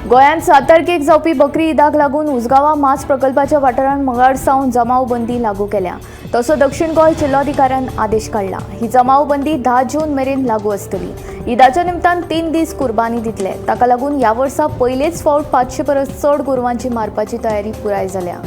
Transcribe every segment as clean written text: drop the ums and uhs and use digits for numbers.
गोंयांत 7 तारखेक जावपी बकरी ईदाक लागून उसगांवां मांस प्रकल्पाच्या वाठारांत मंगळार सावन जमावबंदी लागू केल्या. तसो दक्षिण गोंय जिल्लोधिकाऱ्यान आदेश काडला. ही जमावबंदी 10 जून मेरेन लागू आसतली. ईदाच्या निमतान 3 दीस कुर्बानी दितले. ताका लागून ह्या वर्सा पयलेच फावट 500 परस चड गोरवांची मारपाची तयारी पुराय जाल्या.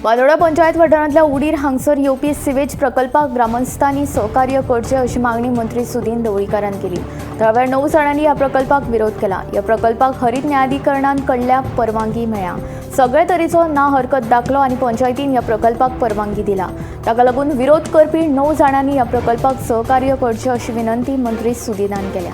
बांदोडा पंचायत वाठारांतल्या उडीर हांगसर येवपी सिवेज प्रकल्पाक ग्रामस्थांनी सहकार्य करचें अशी मागणी मंत्री सुदिन ढवळीकारान केली. थळाव्या 9 जाणांनी ह्या प्रकल्पाक विरोध केला. ह्या प्रकल्पाक हरीत न्यायाधिकरणान कडल्या परवानगी मेळ्ळ्या. सगळे तरेचो ना हरकत दाखलो आनी पंचायतीन ह्या प्रकल्पाक परवानगी दिला. ताका लागून विरोध करपी 9 जाणांनी ह्या प्रकल्पाक सहकार्य करचें अशी विनंती मंत्री सुदिनान केल्या.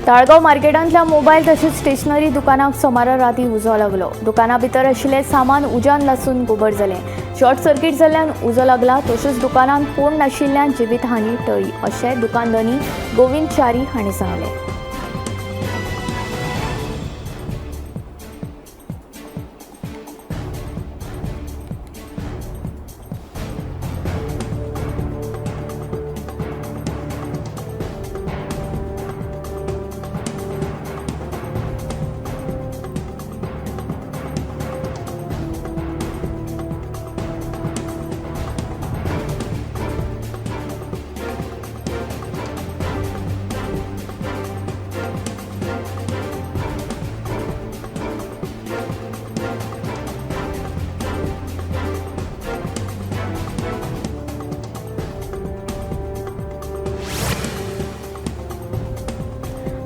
ताळगांव मार्केटांतल्या मोबायल तशेंच स्टेशनरी दुकानाक सोमारा राती उजो लागलो. दुकाना भितर आशिल्लें सामान उज्यान लासून गोबर जालें. शॉर्ट सर्किट जाल्ल्यान उजो लागला. तशेंच दुकानांत कोण नाशिल्ल्यान जिवीत हानी टळ्ळी अशें दुकानधनी गोविंद च्यारी हांणी सांगलें.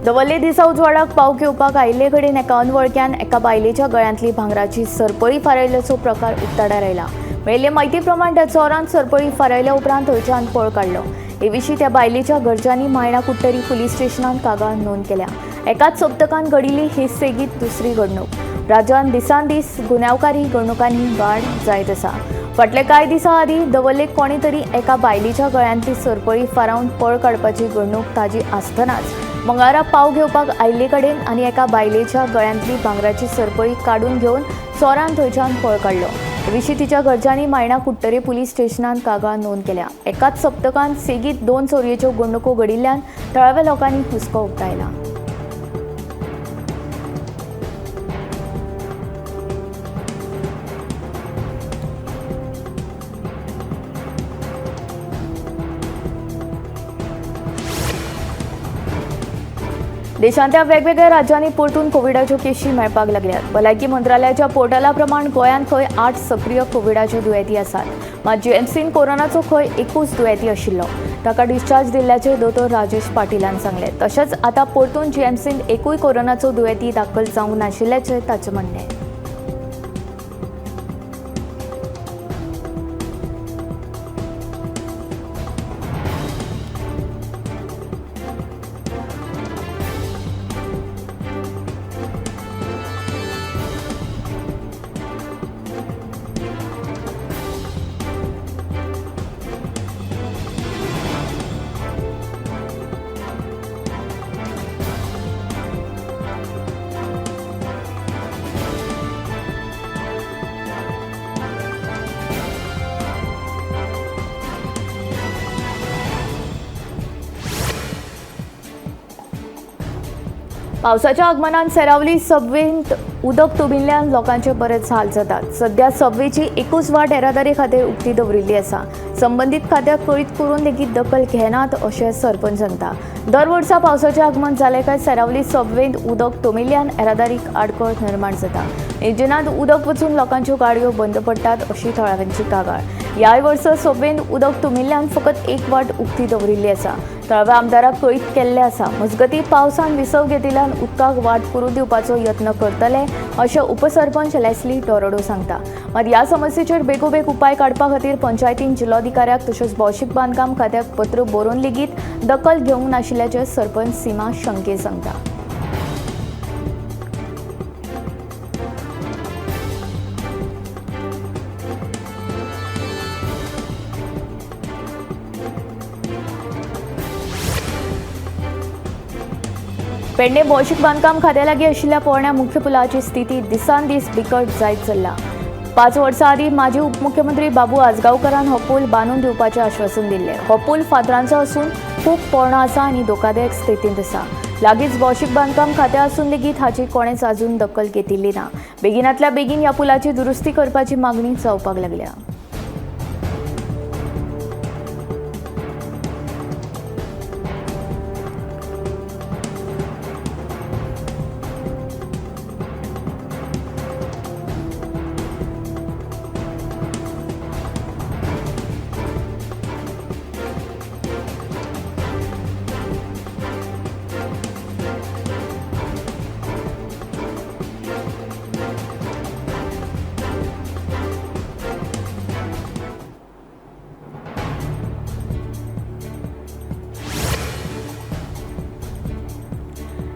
दवल्ले दिसा उजवाडाक पाव घेवपाक आयिल्ले कडेन एका अनवळख्यान एका बायलेच्या गळ्यांतली भांगराची सरपळी फारायल्ल्याचो प्रकार उक्ताडार आयला. मेळिल्ले म्हायती प्रमाण त्या चोरान सरपळी फारायल्या उपरांत थंयच्यान पळ काडलो. हे विशीं त्या बायलेच्या घरच्यांनी मायणा कुडटरी पुलीस स्टेशनांत कागाळ नोंद केल्या. एकाच सप्तकान घडिल्ली ही सेगीत दुसरी घडणूक. राज्यांत दिसान दीस गुन्यांवकारी घडणुकांनी वाड जायत आसा. फाटले कांय दिसां आदीं दवल्लेक कोणी तरी एका बायलेच्या गळ्यांतली सरपळी फारावन पळ काडपाची घडणूक ताजी आसतनाच मंगळारा पाव घेवपाक आयिल्ले कडेन आनी एका बायलेच्या गळ्यांतली भांगराची सरपळी काडून घेवन चोरान थंयच्यान पळ काडलो. हे विशीं तिच्या घरच्यांनी मायणा कुडटरे पुलीस स्टेशनांत कागाळ नोंद केल्या. एकाच सप्तकांत सेगीत 2 चोरयेच्यो घडणुको घडिल्ल्यान थळाव्या लोकांनी हुस्को उक्तायला. देशांतल्या वेगवेगळ्या राज्यांनी परतून कोविडाच्यो केशी मेळपाक लागल्यात. भलायकी मंत्रालयाच्या पोर्टला प्रमाण गोंयांत खंय 8 सक्रीय कोविडाच्यो दुयेंती आसात. मात जीएमसीन कोरोनाचो खंय 1 दुयेंती आशिल्लो. ताका डिस्चार्ज दिल्ल्याचें दोतोर राजेश पाटीलान सांगलें. तशेंच आतां परतून जीएमसीन 1 कोरोनाचो दुयेंती दाखल जावंक नाशिल्ल्याचें ताचें म्हणणें. पावसाच्या आगमनान सेरावली सबवेंत उदक तुबिल्ल्यान लोकांचे बरेच हाल जातात. सध्या सबवेची एकूच वाट येरादारी खातीर उक्ती दवरिल्ली आसा. संबंदीत खात्याक कळीत करून लेगीत दखल घेनात अशें सरपंच सांगता. दर वर्सा पावसाचें आगमन जालें काय सेरावली सबवेंत उदक तुंबिल्ल्यान येरादारीक आडखळ निर्माण जाता. इंजिनांत उदक वचून लोकांच्यो गाडयो बंद पडटात अशी थळाव्यांची कागाळ. ह्याय वर्सा सबवेंत उदक तुंबिल्ल्यान फकत एक वाट उक्ती दवरिल्ली आसा. थळाव्या आमदाराक कळीत केल्लें आसा. मजगतीं पावसान विसव घेतिल्ल्यान उदकाक वाट करून दिवपाचो यत्न करतले अशें उपसरपंच लेस्ली टोरडो सांगता. मात ह्या समस्येचेर बेगोबेग उपाय काडपा खातीर पंचायतीन जिल्लोधिकाऱ्याक तशेंच भौशीक बांदकाम खात्याक पत्र बरोवन लेगीत दखल घेवंक नाशिल्ल्याचें सरपंच सीमा शंके सांगता. पेडणे भौशीक बांदकाम खात्या लागीं आशिल्ल्या पोरण्या मुख्य पुलाची स्थिती दिसान दीस बिकट जायत चल्ला. 5 वर्सां आदीं माजी उपमुख्यमंत्री बाबू आजगांवकारान हो पूल बांदून दिवपाचें आश्वासन दिल्लें. हो पूल फातरांचो आसून खूब पोरणो आसा आनी धोकादायक स्थितींत आसा. लागींच भौशीक बांदकाम खातें आसून लेगीत हाची कोणेच अजून दखल घेतिल्ली ना. बेगिनांतल्या बेगीन ह्या पुलाची दुरुस्ती करपाची मागणी जावपाक लागल्या.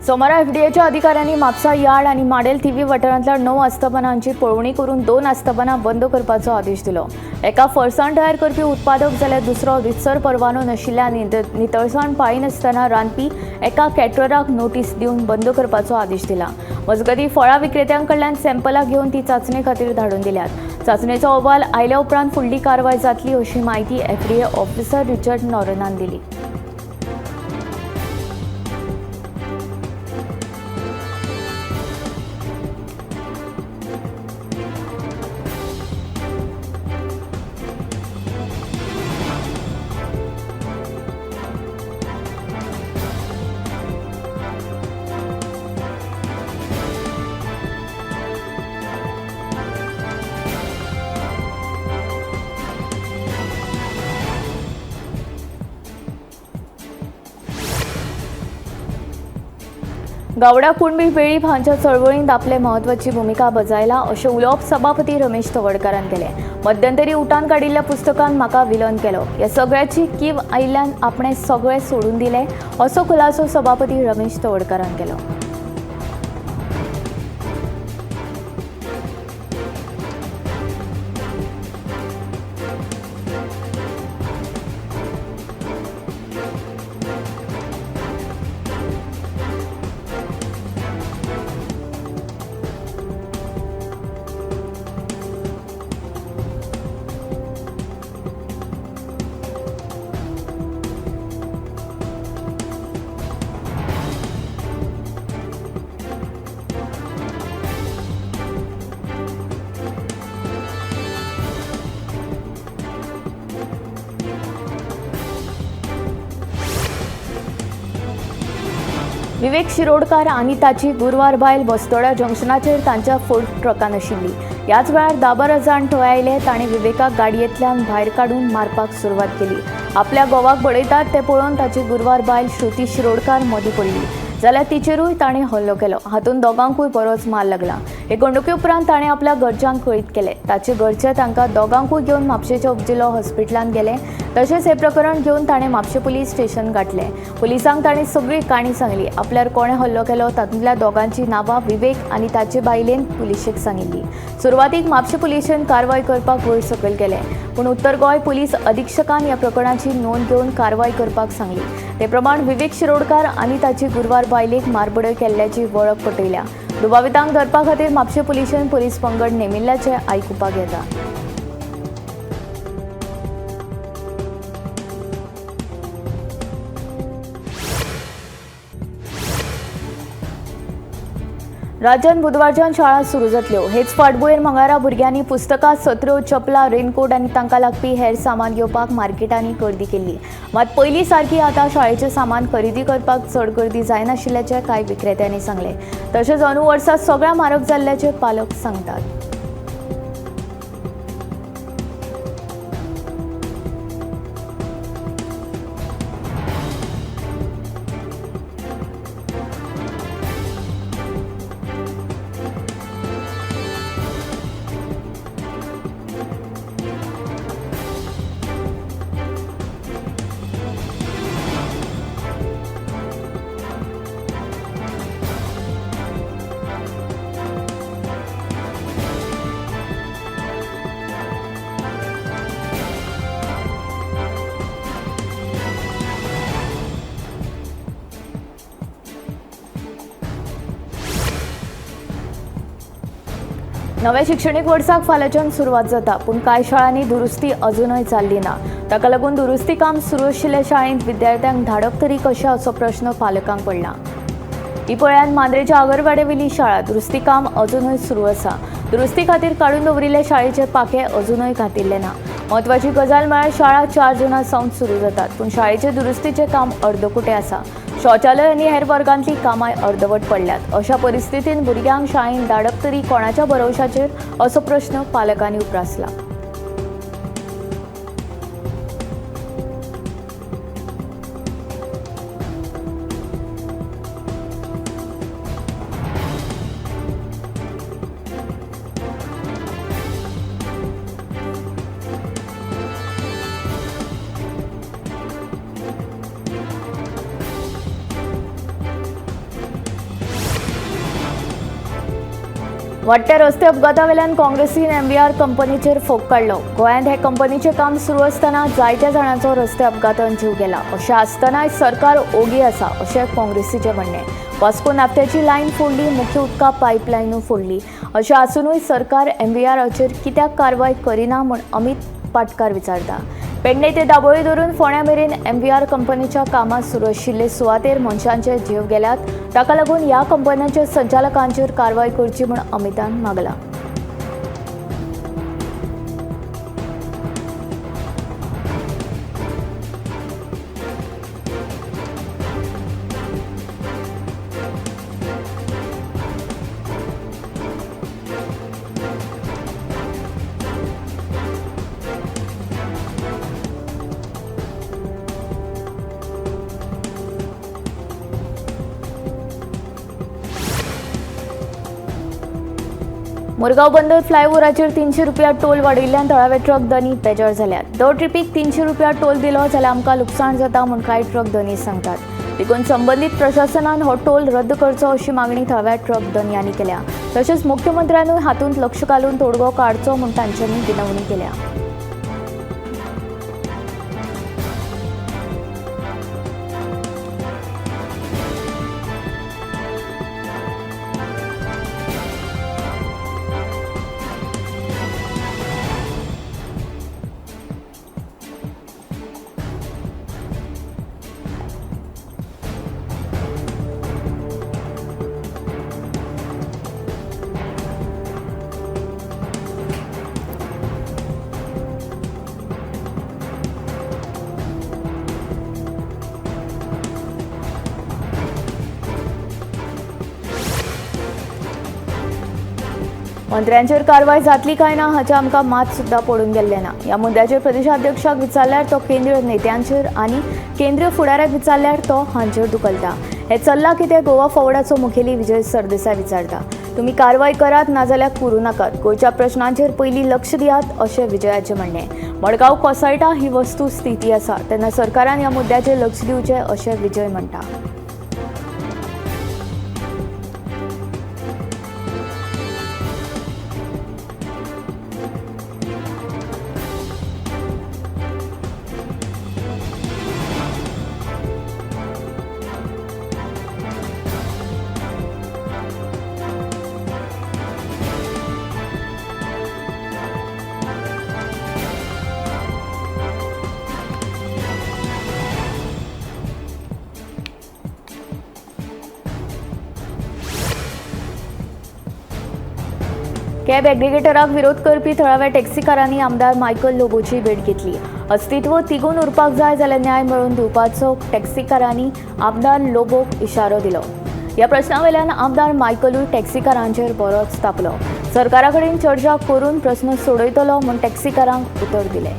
सोमारा एफडीएच्या अधिकाऱ्यांनी म्हापसा यार्ड आनी माडेल थिवी वाठारांतल्या 9 आस्थापनांची पळोवणी करून 2 आस्थापनां बंद करपाचो आदेश दिलो. एका फरसाण तयार करपी उत्पादक जाल्यार दुसरो रितसर परवानो नाशिल्ल्या आनी नितळसाण पाळिनासतना रांदपी एका कॅटरराक नोटीस दिवन बंद करपाचो आदेश दिला. मजगतीं फळां विक्रेत्यां कडल्यान सॅम्पलां घेवन ती चांचणे खातीर धाडून दिल्यात. चांचणेचो अहवाल आयल्या उपरांत फुडली कारवाय जातली अशी म्हायती एफडीए ऑफिसर रिचर्ड नॉरनान दिली. गावडा कुणबी वेळीप हांच्या चळवळींत आपले म्हत्वाची भुमिका बजायला अशें उलोवप सभापती रमेश तवडकारान केलें. मध्यंतरी उठान काडिल्ल्या पुस्तकान म्हाका विलन केलो. ह्या सगळ्याची कीव आयिल्ल्यान आपणें सगळें सोडून दिलें असो खुलासो सभापती रमेश तवडकारान केलो. विवेक शिरोडकार आनी ताची गुरवार बायल बस्तोड्या जंक्शनाचेर तांच्या फोर्ड ट्रकान आशिल्ली. ह्याच वेळार 10-12 जाण थंय आयले. ताणें विवेकाक गाडयेंतल्यान भायर काडून मारपाक सुरवात केली. आपल्या घोवाक बडयतात तें पळोवन ताची गुरवार बायल श्रुती शिरोडकार मदीं पडली जाल्यार तिचेरूय ताणें हल्लो केलो. हातूंत दोगांकूय बरोच मार लागला. हे घडणुके उपरांत ताणें आपल्या घरच्यांक कळीत केलें. ताचे घरचे तांकां दोगांकूय घेवन म्हापशेच्या उपजिल्लो हॉस्पिटलांत गेले. तशेंच हें प्रकरण घेवन ताणें म्हापशें पुलीस स्टेशन गाठलें. पुलिसांक ताणें सगळी काणी सांगली. आपल्यार कोणें हल्लो केलो तातूंतल्या दोगांची नांवां विवेक आनी ताचे बायलेन पुलिशेक सांगिल्ली. सुरवातीक म्हापशें पुलिशेन कारवाय करपाक वयर सकयल केलें, पूण उत्तर गोंय पुलीस अधीक्षकान ह्या प्रकरणाची नोंद घेवन कारवाय करपाक सांगली. ते प्रमाण विवेक शिरोडकार आनी ताची गुरवार बायलेक मारबडय केल्ल्याची वळख पटयल्या. दुबावितांक धरपा खातीर म्हापशें पुलिशेन पुलीस पंगड नेमिल्ल्याचें आयकुपाक येता. राज्यांत बुधवारच्यान शाळा सुरू जातल्यो. हेच फाटभुंयेर मंगळारा भुरग्यांनी पुस्तकां, सत्र्यो, चपलां, रेनकोट आनी तांकां लागपी हेर सामान घेवपाक मार्केटांनी गर्दी केल्ली. मात पयलीं सारकी आतां शाळेचें सामान खरेदी करपाक चड गर्दी जायनाशिल्ल्याचें कांय विक्रेत्यांनी सांगलें. तशेंच अंदू वर्सा सगळ्या म्हारग जाल्ल्याचें पालक सांगतात. नव्या शिक्षणीक वर्साक फाल्यांच्यान सुरवात जाता, पूण कांय शाळांनी दुरुस्ती अजूनय जाल्ली ना. ताका लागून दुरुस्ती काम सुरू आशिल्ल्या शाळेंत विद्यार्थ्यांक धाडप तरी कशें असो प्रश्न पालकांक पडला. ही पळयात मांद्रेच्या आगरवाड्यावेली शाळा दुरुस्ती काम अजूनय सुरू आसा. दुरुस्ती खातीर काडून दवरिल्ले शाळेचे पाखे अजूनय घातिल्ले ना. म्हत्वाची गजाल म्हळ्यार शाळा 4 जूना सावन सुरू जातात, पूण शाळेचे दुरुस्तीचें काम अर्दकुटें आसा. शौचालय आनी हेर वर्गांतली कामां अर्दवट पडल्यात. अशा परिस्थितीन भुरग्यांक शाळेंत धाडप तरी कोणाच्या भरवशाचेर असो प्रश्न पालकांनी उप्रासला. वाडट्या रस्ते अपघातावेल्यान काँग्रेसीन एमव्हीआर कंपनीचेर फोग काडलो. गोंयांत हे कंपनीचें काम सुरू आसतना जायत्या जाणांचो रस्ते अपघातान जीव गेला. अशें आसतनाय सरकार ओगी आसा अशें काँग्रेसीचें म्हणणें. वास्को नाफ्त्याची लायन फोडली, मुख्य उदका पायपलायनूय फोडली. अशें आसुनूय सरकार एमव्हीआराचेर कित्याक कारवाय करिना म्हूण अमित पाटकार विचारता. पेडणे ते दाबोळी धरून फोंड्या मेरेन एमव्हीआर कंपनीच्या कामां सुरू आशिल्ले सुवातेर मनशांचे जीव गेल्यात. ताका लागून ह्या कंपन्यांच्या संचालकांचेर कारवाय करची म्हूण अमितान मागलां. मुरगांव बंदर फ्लायओव्हराचेर 300 रुपया टोल वाडयिल्ल्यान थळावे ट्रक धनी बेजार जाल्यात. दर ट्रिपीक 300 रुपया टोल दिलो जाल्यार आमकां लुकसाण जाता म्हूण कांय ट्रक धनी सांगतात. देखून संबंदीत प्रशासनान हो टोल रद्द करचो अशी मागणी थळाव्या ट्रक धनयांनी केल्या. तशेंच मुख्यमंत्र्यानूय हातूंत लक्ष घालून तोडगो काडचो म्हूण तांच्यांनी विनवणी केल्या. मंत्र्यांचेर कारवाय जातली काय ना हाचें आमकां मात सुद्दां पडून गेल्लें ना. ह्या मुद्द्याचेर प्रदेशाध्यक्षाक विचारल्यार तो केंद्रीय नेत्यांचेर आनी केंद्रीय फुडाऱ्याक विचारल्यार तो हांचेर दुखलता. हें चल्लां कितें गोवा फॉवर्डाचो मुखेली विजय सरदेसाय विचारता. तुमी कारवाय करात नाजाल्यार करूं नाकात, गोंयच्या प्रश्नांचेर पयलीं लक्ष दियात अशें विजयाचें म्हणणें. मडगांव कोसळटा ही वस्तू स्थिती आसा, तेन्ना सरकारान ह्या मुद्द्याचेर लक्ष दिवचें अशें विजय म्हणटा. कॅब एग्रीगेटराक विरोध करपी थळाव्या टॅक्सीकारांनी आमदार मायकल लोबोची भेट घेतली. अस्तित्व तिगून उरपाक जाय जाल्यार न्याय मेळोवन दिवपाचो टॅक्सीकारांनी आमदार लोबोक इशारो दिलो. ह्या प्रश्नावेल्यान आमदार मायकलूय टॅक्सीकारांचेर बरोच तापलो. सरकारा कडेन चर्चा करून प्रस्न सोडयतलो म्हूण टॅक्सीकारांक उतर दिलें.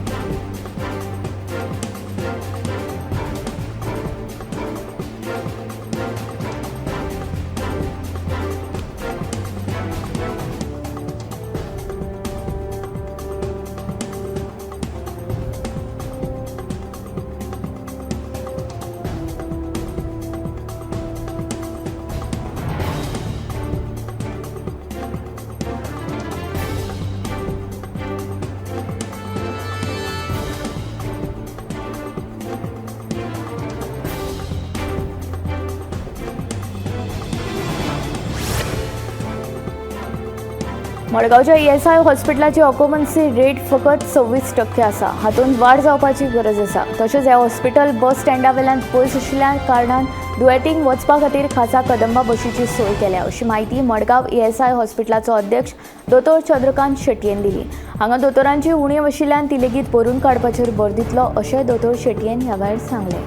मडगांवच्या ईएसआय हॉस्पिटलाची ऑक्युपन्सी रेट फकत 26% आसा. हातूंत वाड जावपाची गरज आसा. तशेंच हें हॉस्पिटल बस स्टँडा वेल्यान पयस आशिल्ल्या कारणान दुयेंतींक वचपा खातीर खासा कदंबा बशीची सोय केल्या अशी म्हायती मडगांव ईएसआय हॉस्पिटलाचो अध्यक्ष दोतोर चंद्रकांत शेटयेन दिली. हांगा दोतोरांची उणीव आशिल्ल्यान ती लेगीत भरून काडपाचेर भर दितलो अशें दोतोर शेटयेन ह्या वेळार सांगलें.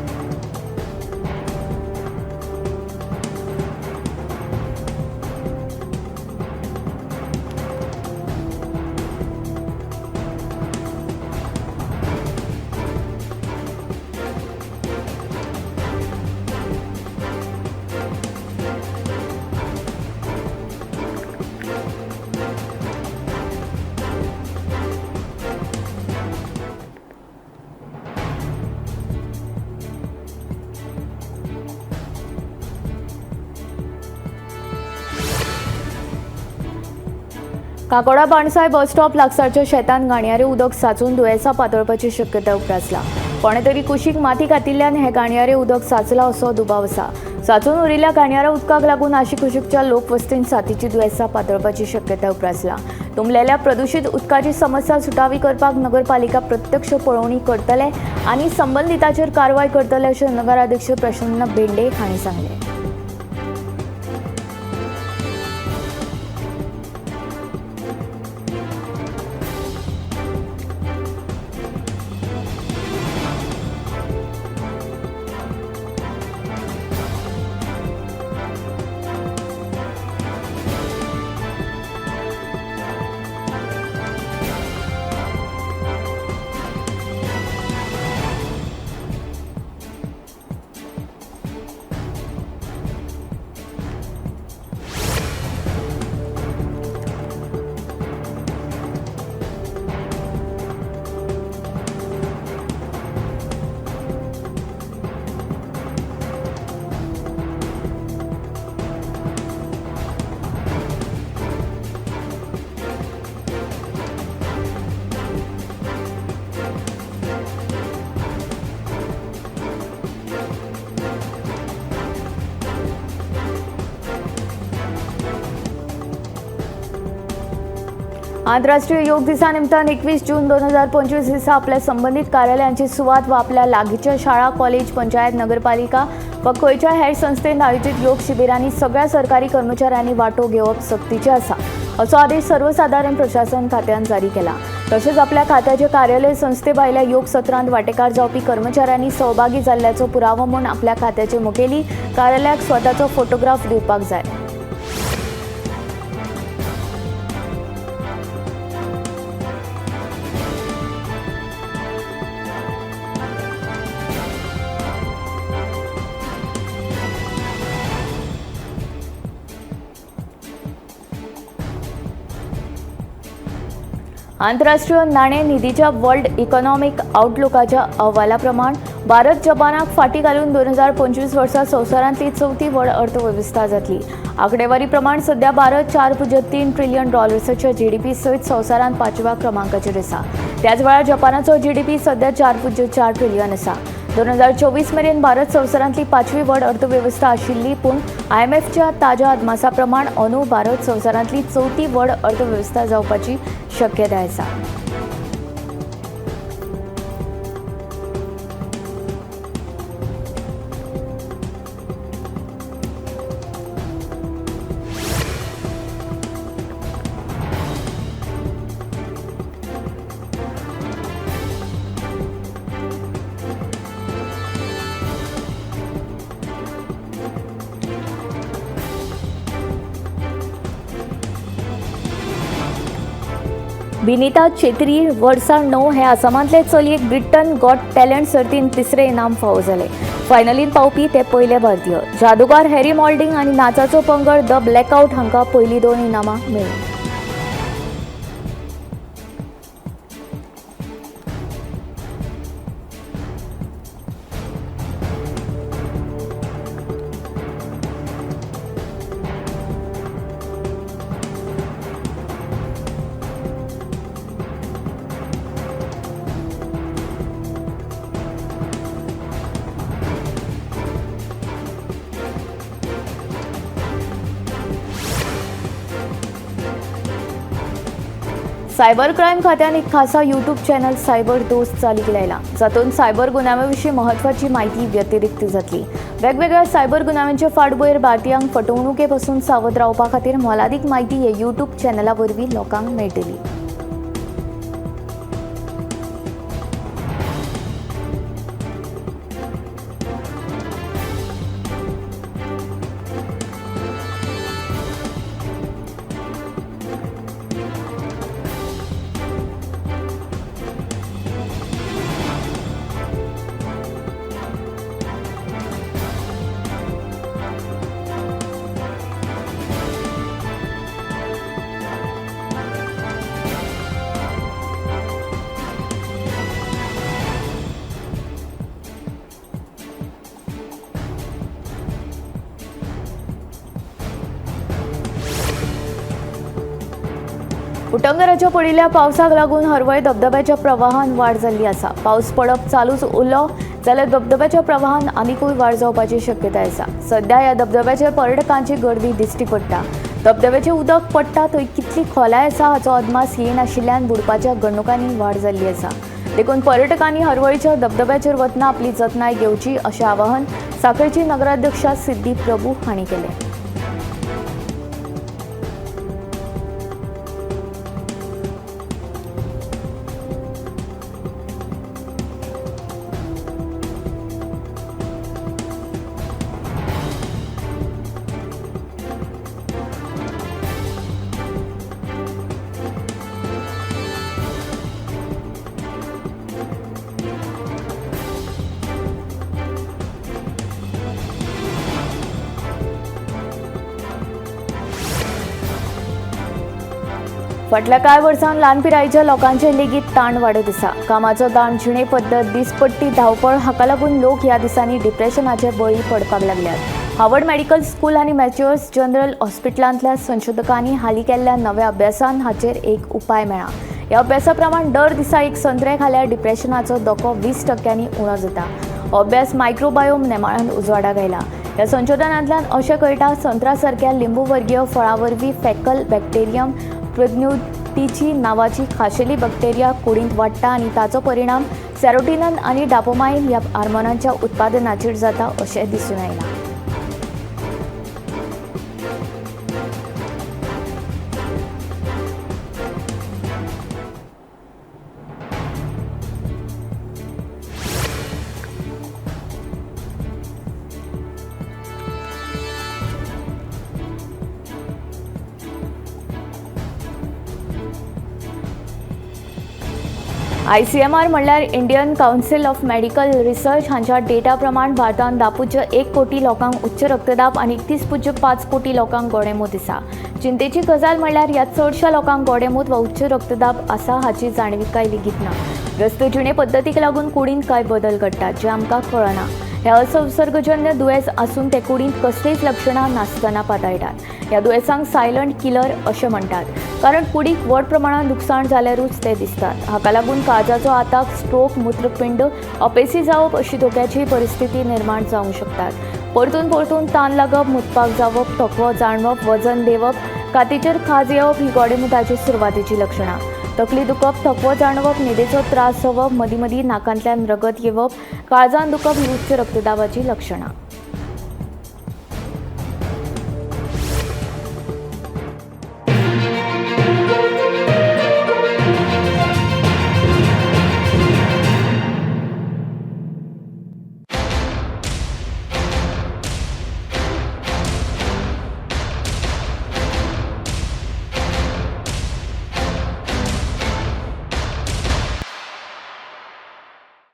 काकोडा बाणसाय बस स्टॉप लागसारच्या शेतान घाणयारें उदक साचून दुयेंसां पातळपाची शक्यताय उप्रासला. कोणे तरी कुशीक माती घातिल्ल्यान हें घाणयारें उदक साचलां असो दुबाव आसा. साचून उरिल्ल्या घाणयाऱ्या उदकाक लागून आशिकुशीकच्या लोकवस्तीन साथीची दुयेंसां पातळपाची शक्यताय उप्रासला. तुंबलेल्या प्रदूशीत उदकाची समस्या सुटावी करपाक नगरपालिका प्रत्यक्ष पळोवणी करतले आनी संबंदिताचेर कारवाय करतले अशें नगराध्यक्ष प्रसन्न भेंडे हांणी सांगलें. आंतरराष्ट्रीय योग दिसा निमतान 21 जून 2025 दिसा आपल्या संबंधित कार्यालयांची सुवात वा आपल्या लागींच्या शाळा, कॉलेज, पंचायत, नगरपालिका वा खंयच्या हेर संस्थेन आयोजित योग शिबिरांनी सगळ्या सरकारी कर्मचाऱ्यांनी वांटो घेवप सक्तीचें आसा असो आदेश सर्वसाधारण प्रशासन खात्यान जारी केला. तशेंच आपल्या खात्याचे कार्यालय संस्थे भायल्या योग सत्रांत वांटेकार जावपी कर्मचाऱ्यांनी सहभागी जाल्ल्याचो पुरावो म्हूण आपल्या खात्याचे मुखेली कार्यालयाक स्वताचो फोटोग्राफ दिवपाक जाय. आंतरराष्ट्रीय नाणे निधीच्या वर्ल्ड इकॉनॉमिक आउटलुकाच्या अहवाला प्रमाण भारत जपानाक फाटी घालून 2025 वर्सा संवसारांतली चवथी व्हड अर्थवेवस्था जातली. आंकडेवारी प्रमाण सध्या भारत 4.3 ट्रिलियन डॉलर्साच्या जीडीपी सयत संवसारांत 5व्या क्रमांकाचेर आसा. त्याच वेळार जपानाचो जीडीपी सध्या 4.4 ट्रिलियन आसा. 2024 मेरेन भारत संवसारांतली 5वी व्हड अर्थवेवस्था आशिल्ली, पूण आयएमएफच्या ताज्या अदमासा प्रमाण अंदू भारत संवसारांतली चवथी व्हड अर्थवेवस्था जावपाची शक्यताय आसा. बिनिता छेत्री वर्सां 9 हे आसामांतले चलयेक ब्रिटन गॉट टॅलंट सर्तीन तिसरें इनाम फावो जालें. फायनलीन पावपी ते पयले भारतीय. जादूगार हॅरी मॉल्डिंग आनी नाचाचो पंगड the blackout हांकां पयलीं 2 इनामां मेळ्ळीं. सायबर क्रायम खात्यान एक खासा यूट्यूब चॅनल सायबर दोस्त चालीक लायला, जातूंत सायबर गुन्यांवा विशीं म्हत्वाची म्हायती व्यतिरिक्त जातली. वेगवेगळ्या सायबर गुन्यांवांचे फाटभुंयेर भारतीयांक फटवणुके पसून सावध रावपा खातीर मोलादीक म्हायती हे यूट्यूब चॅनला वरवीं लोकांक मेळटली. उटंगराच्या पडिल्ल्या पावसाक लागून हरवळे धबधब्याच्या प्रवाहान वाड जाल्ली आसा. पावस पडप चालूच उरलो जाल्यार धबधब्याच्या प्रवाहान आनिकूय वाड जावपाची शक्यताय आसा. सध्या ह्या धबधब्याचेर पर्यटकांची गर्दी दिश्टी पडटा. धबधब्याचें उदक पडटा थंय कितली खोलाय आसा हाचो अदमास येनाशिल्ल्यान बुडपाच्या घडणुकांनी वाड जाल्ली आसा. देखून पर्यटकांनी हरवळीच्या धबधब्याचेर वतना आपली जतनाय घेवची अशें आवाहन साखळेची नगराध्यक्षा सिद्धी प्रभू हांणी केलें. फाटल्या कांय वर्सांत ल्हान पिरायेच्या लोकांचे लेगीत ताण वाडत आसा. कामाचो ताण, जिणे पद्दत, दिसपट्टी धांवपळ हाका लागून लोक ह्या दिसांनी डिप्रेशनाचे बळी पडपाक लागल्यात. हार्वर्ड मेडिकल स्कूल आनी मॅच्युअर्स जनरल हॉस्पिटलांतल्या संशोधकांनी हालीं केल्ल्या नव्या अभ्यासान हाचेर एक उपाय मेळ्ळा. ह्या अभ्यासा प्रमाण दर दिसा एक संत्रें खाल्यार डिप्रेशनाचो धोको 20% उणो जाता. हो अभ्यास मायक्रोबायोम नेमाळ्यान उजवाडाक आयला. ह्या संशोधनांतल्यान अशें कळटा, संत्रा सारक्या लिंबूवर्गीय फळां वरवीं फॅकल बॅक्टेरियम प्रज्ञुतीची नावाची खाशेली बॅक्टेरिया कुडींत वाडटा आनी ताचो परिणाम सेरोटिनन आनी डापोमाइन ह्या हार्मोनांच्या उत्पादनाचेर जाता अशें दिसून आयलां. ICMR म्हणल्यार Indian council of medical research हांच्या डेटा प्रमाण भारतांत 10.1 कोटी लोकांक उच्च रक्तदाब आनी 31.5 कोटी लोकांक गोडेंमूत आसा. चिंतेची गजाल म्हणल्यार ह्या चडशा लोकांक गोडेंमूत वा उच्च रक्तदाब आसा हाची जाणविकाय लेगीत ना. व्यस्त जिणे पद्दतीक लागून कुडींत कांय बदल घडटात जे आमकां कळना. हे असंसर्गजन्य दुयेंस आसून ते कुडींत कसलीच लक्षणां नासतना पातळटात. ह्या दुयेंसांक सायलंट किलर अशें म्हणटात, कारण कुडीक व्हड प्रमाणांत लुकसाण जाल्यारूच ते दिसतात. हाका लागून काळजाचो आताक, स्ट्रोक, मूत्रपिंड अपेसी जावप अशी धोक्याची परिस्थिती निर्माण जावंक शकतात. परतून परतून तान लागप, मुतपाक जावप, थकवो जाणवप, वजन देंवप, कातीचेर खाज येवप ही गोडेमुताची सुरवातीची लक्षणां. तकली दुखप, थकवो जाणवप, न्हिदेचो त्रास जावप, मदीं मदीं नाकांतल्यान रगत येवप, काळजान दुखप ही उच्च रक्तदाबाची लक्षणां.